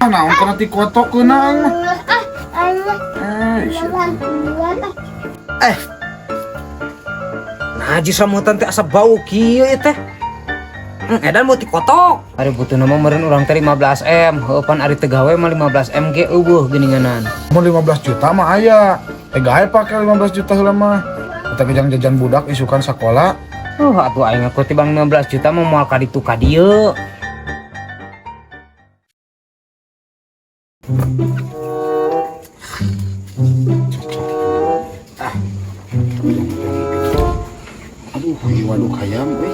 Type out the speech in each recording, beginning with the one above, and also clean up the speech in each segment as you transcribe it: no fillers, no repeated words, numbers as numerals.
Naon kana ti kotok keuna aing mah. Eh, sia. Eh. Najis rambutan teh asa bau kieu ieu teh. Edan mau tikotok. Ari butuh nama meureun urang teh 15 M. Heuh pan ari teu gawe mah 15 M ge eueuh geuninganan. Mun 15 juta mah aya. Eh gawe pake 15 juta heula mah. Kita kejang jajan budak isukan sekolah. Oh, atuh aing aku tibang 15 juta mah moal ka ditu ka dieu. Aduh, waduh hayam euy.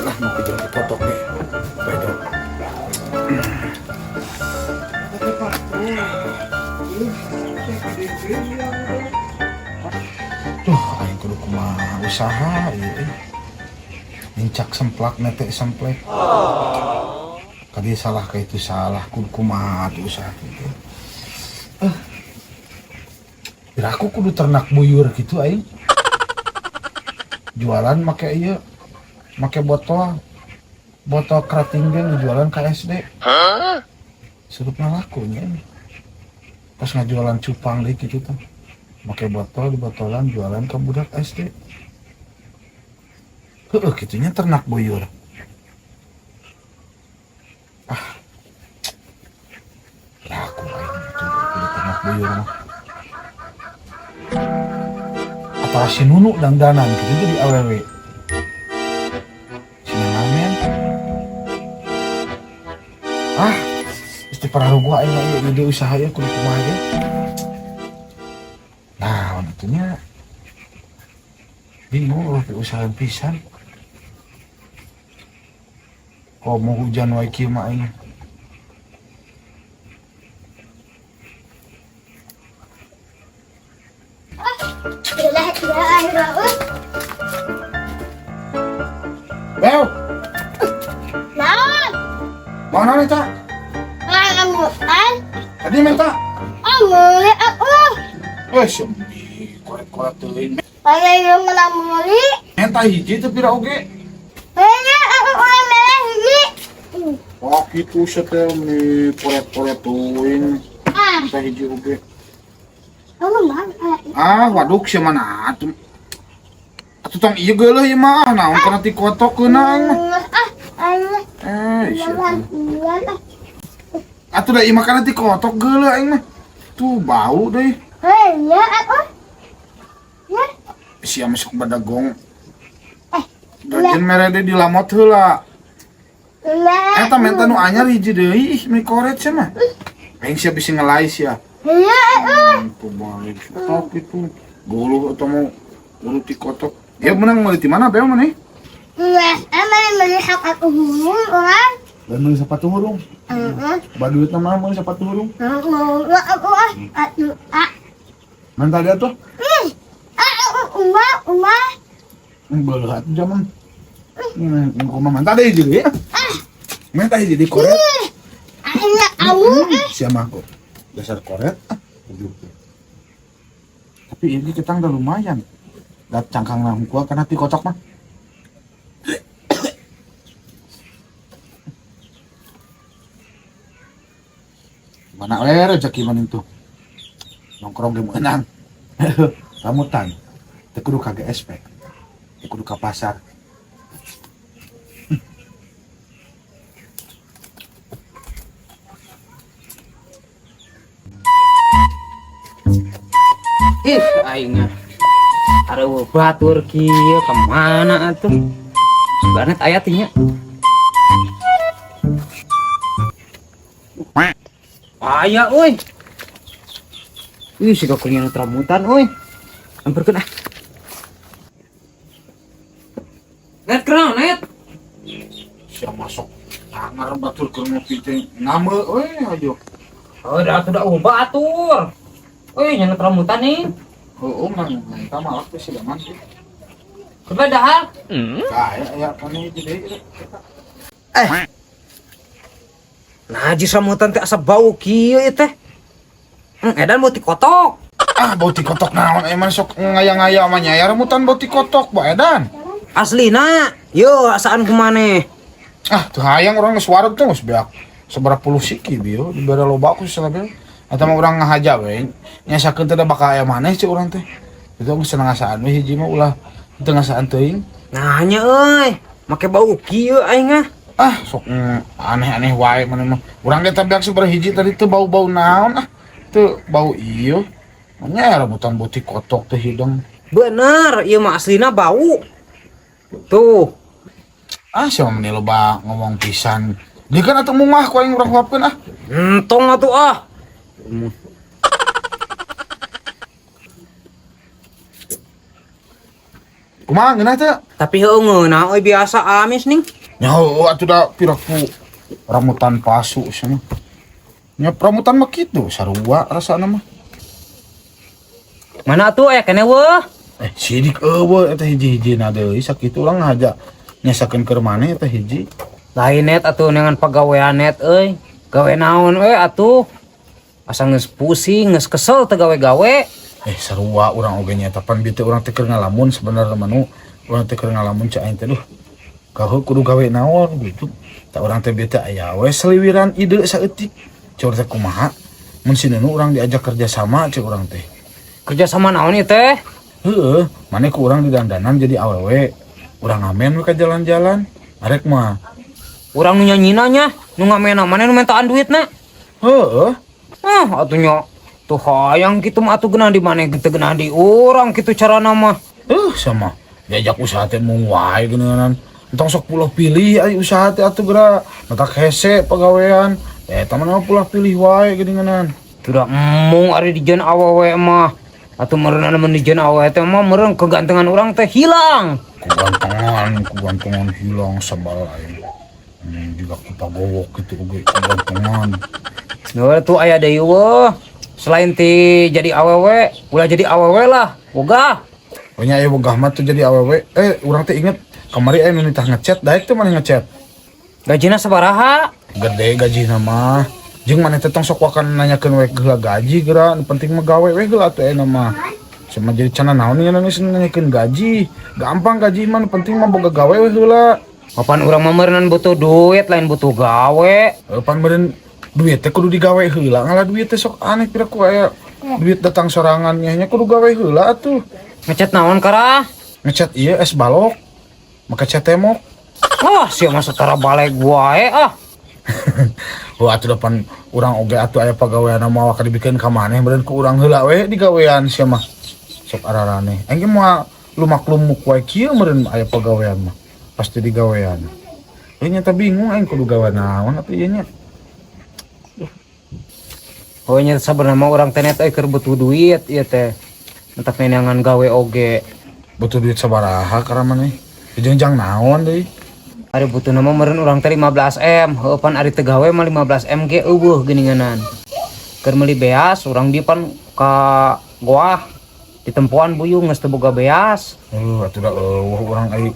Lah mau kejar dikotok nih. Bedok. Tuh, aing kudu kumaha usaha ieu euy. Nincak semplak nete semplek. Kadi salah ka itu salah kudu kumaha tuh usaha teh. Eh. Aku kudu ternak buyur gitu aing. Jualan make ieu, make botol. Botol kerating ge jualan ka SD. Surupna laku nya ini. Pas ngajualan cupang deui kitu teh. Make botol di botolan jualan ke budak SD. Heeh, kitunya ternak buyur. Ah. Laku aing itu kudu ternak buyur mah. Atau si Nunu dangdanan gitu jadi awewe. Si ngamen. Ah, istighfar gua aing mah ieu ide usaha ieu kudu kumaha ge. Nah, itunya bingung loh usaha pisan. Kok mau hujan wae kieu mah aing. Beo, Naon? mau naon eta? Rambutan? Tadi minta. Oh, meuli atuh. Eh, sembi koret-koret teuing. Aya yang menang meuli. Minta hiji teu pira oge. Heuh, aku urang mere hiji. Oh, kitu sia teh meuni koret-koret teuing. Ah, Minta hiji oge. kamu mah. Ah, waduk sia mana atuh. Atuh tong ieu geuleuh ieu mah naon kana ti kotok keuna aing mah. Ah, ah, Eh, sia teh. Atuh da ieu mah kana ti kotok geuleuh aing mah. Tuh bau deui. Hei, ya atuh. Ya, Sia masuk badagong. Eh, Gajen mere deui dilamot heula. lah. Eta menta nu anyar hiji deui ih meni koret sia mah. Aing sia bisi ngelai sia. Ya atuh. Kumaha kotok gitu. Bulu atau mau bulu ti kotok. Ya menang meuli ti mana beo maneh? Ya, emang meuli hak atuh hurung urang. Dan meuli sepatu hurung. Heeh. Baduit mah meuli sepatu hurung. Mau atuh ah, atuh ah. Menta dia tuh. Ih, ah, uma, uma. Beulah atuh zaman. Kumaha menta deui hiji deui. Menta hiji deui koret. Ayo, awu. Sia mah kok. Dasar koret. Ah, goblok. Tapi ini kita udah lumayan. Dat cangkang lah gua karena ti kocok mah. Mana we rezeki mana itu? Nongkrong ge meunang. Ramutan. Teu kudu ka GSP. Teu kudu ka pasar. Ih, aing mah. Areueuh batur kieu ka mana atuh? Sebenarnya aya teh nya. Aya euy. Ih, siga kuliah rambutan euy. Amperkeun ah. Net kunaon net? Sia masuk sangar batur keur ngopi teh ngame euy ayo. Oh, dah atuh da eueuh batur. Euy, nyenet rambutan nih. Heueuh mah menta malak teh siga mah. Coba dahar. Kayak aya kana hiji deui. Eh. Najis rambutan teh asa bau kieu ieu teh. Edan bau ti kotok. Ah, bau ti kotok naon emang sok ngaya-ngaya mah nya rambutan bau ti kotok bae edan. Aslina, yo asaan kumaneh. Ah, teu hayang urang geus wareg teh geus beak. Seberapa puluh siki bio dibere loba ku selebel. Atau mah urang ngahaja we. Nyasakeun teh da bakal aya maneh cek urang teh. Itu geus seneng ngasaan we hiji mah ulah teu ngasaan teuing. Nah nya euy, make bau kieu aing ah. Ah, sok aneh-aneh wae maneh mah. Urang ge tabiak sabaraha hiji tadi teu bau-bau naon ah. Teu bau ieu. Nya rambutan butik kotok teh hidung. Bener, ieu mah aslina bau. Tuh. Ah, siapa meni loba ngomong pisan. Dia kan atuh mungah ku aing urang huapkeun ah. Entong atuh ah. Kumaha ngeunah teh? Tapi heueuh ngeunah euy biasa amis ning. Nya heueuh atuh da piraku rambutan palsu sia mah. Nya rambutan mah kitu sarua rasana mah. Mana atuh aya keneh weuh? Sidik eueuh eta hiji-hijina deui sakitu urang ngahaja nyasakeun keur maneh eta hiji. Lain net atuh neangan pagawean net euy. Gawe naon we atuh? Asa geus pusing, geus kesel teu gawe-gawe. Sarua urang oge nya eta pan bieu teh urang teh keur ngalamun sebenarnya mah nu urang teh keur ngalamun cek aing teh duh. Gawe kudu gawe naon gitu. Tak urang teh bieu teh aya we seliwiran ide saeutik. Cek urang teh kumaha? Mun si Nunu urang diajak kerja sama cek urang teh. Kerja sama naon ieu teh? Heeh, maneh ku urang didandanan jadi awewe. Urang ngamen we ka jalan-jalan. Arek mah. Urang nu nyanyina nya, nu ngamena maneh nu mintaan duitna. Heeh. Ah, atuh nya. Tuh hayang kitu mah atuh geunah di maneh teu geunah di urang kitu carana mah. Sama diajak usaha teh mung wae geunahan. Entong sok pulah pilih ai usaha teh atuh geura. Matak hese pagawean. Eta mah pulah pilih wae geuninganan. Tuh da embung ari dijieun awewe mah. Atuh meureun anu mun dijieun awewe teh mah meureun kegantengan urang teh hilang. Kegantengan hilang sabal aing. Juga kita gowok gitu oge kegantengan. Nuh tuh aya deui weuh. Selain ti jadi awewe, ulah jadi awewe lah. Wogah. Oh nya aya wogah mah tuh jadi awewe. Urang teh inget kamari aya nu nitah ngechat, daek teh maneh ngechat. Gajina sabaraha? Gede gajina mah. Jeung maneh teh tong sok wakan nanyakeun we heula gaji geura, nu penting mah gawe we heula atuh ayeuna mah. Sama jadi cenah naon nya geus nanyakeun gaji. Gampang gaji mah, nu penting mah boga gawe we heula. Kapan urang mah meureun butuh duit lain butuh gawe. Pan meureun duit teh kudu digawe heula, ngalah duit teh sok aneh pira ku aya duit datang sorangan nya nya kudu gawe heula atuh. Ngechat naon kara? Ngechat ieu es balok, make cat temok. Ah, sia mah setara balik wae ah. Wah, atuh depan urang oge atuh aya pagawean mah waka dibikeun ka maneh meureun ku urang heula we digawean sia mah. Sok araraneh. Aing ge moal lumak-lumuk wae kieu meureun aya pagawean mah. Pasti digawean. Nyata bingung aing kudu gawe naon atuh ieu nya. Oh nya sabenerna mah urang teh net euy keur butuh duit ieu teh. Entak neangan gawe oge. Butuh duit sabaraha karena maneh? Jeung jang naon deui? Ari butuh nama meureun urang teh 15 M, heueuh pan ari teu gawe mah 15 M ge eueuh geuninganan. Keur meuli beas urang dieu pan ka goah ditempoan buyung geus teu boga beas. Heuh atuh da eueuh urang ai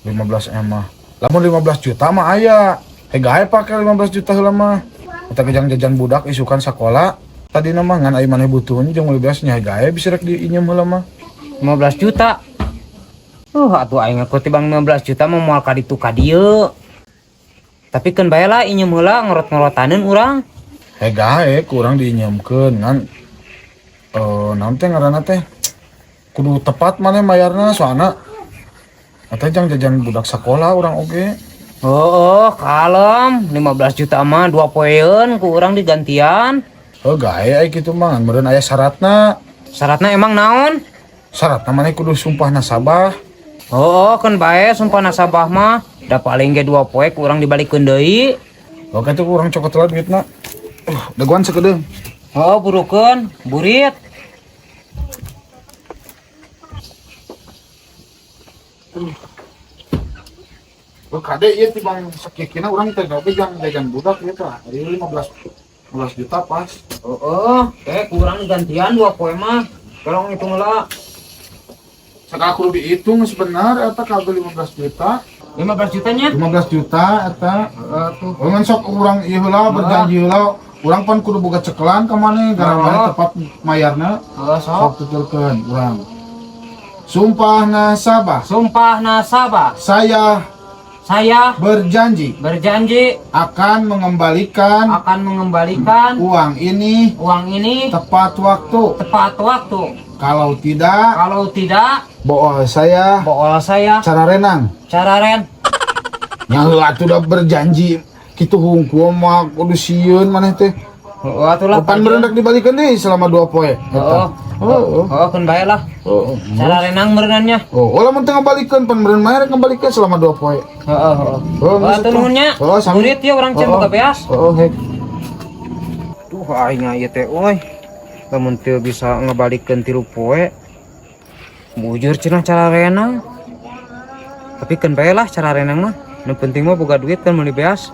15 M mah. Lamun 15 juta mah aya. Heh gae pake 15 juta heula mah. Eta gejang jajan budak isukan sakola. Tadi mah ngan ai maneh butuhnya jeung meuli beas nya gae bisa rek diinjem heula mah. 15 juta. Atuh aing ngaku tibang 15 juta mah moal ka ditu ka dieu. Tapi keun bae lah injem heula ngorot-ngorotaneun urang. Heh gae ku urang diinyemkeun ngan naon teh ngaranna teh? Kudu tepat maneh mayarna soalna eta jang jajan budak sakola urang oge. Heeh, kalem 15 juta mah 2 poeun ku urang digantian. Heuh gae ai kitu mah ngan meureun aya syaratna. Syaratna emang naon? Syaratna maneh kudu sumpah nasabah. Oh, keun bae sumpah nasabah mah. Da paling ge 2 poe ku urang dibalikeun deui. Oke tuh urang cokot heula duitna. Dagoan sakedeung. Oh, burukeun, burit. Oh, kade ieu tibang sakieu-kieuna urang teh gawe jang jajan budak ieu teh. Ari 15 juta pas. Heeh, teh kurang gantian 2 poe mah. Tolong hitung heula. Sakala kudu dihitung sebenar eta kabeh 15 juta. 15 jutanya? 15 juta eta. Heeh tuh. Oh, ngan sok urang ieu heula berjanji heula. Urang pan kudu boga cekelan ka maneh gara maneh tepat mayarna. Heeh, sok. Sok tuturkeun urang. Sumpah nasabah. Sumpah nasabah. Saya Saya berjanji berjanji akan mengembalikan akan mengembalikan uang ini uang ini tepat waktu. Tepat waktu. Kalau tidak, Kalau tidak, bool saya bool saya cararenang. Cararen. Nya atuh udah berjanji kitu hungkul mah kudu sieun maneh teh. Heeh atuh lah. Pan meureun rek dibalikeun deui selama 2 poe. Heeh. Heeh. Heeh, keun bae lah. Heeh. Cararenang meureunna nya. Oh, lamun teu ngabalikeun pan meureun mah rek ngabalikeun selama 2 poe. Heeh, heeh. Oh, Heeh, atuh nuhun nya. Oh, sami. Murid ya urang can boga beas. Oh, hek. Duh, aing ieu teh euy. Lamun teu bisa ngabalikeun 3 poe. Mujur cenah cararenang. Tapi keun bae lah cararenang mah. Nu penting mah boga duit kan meuli beas.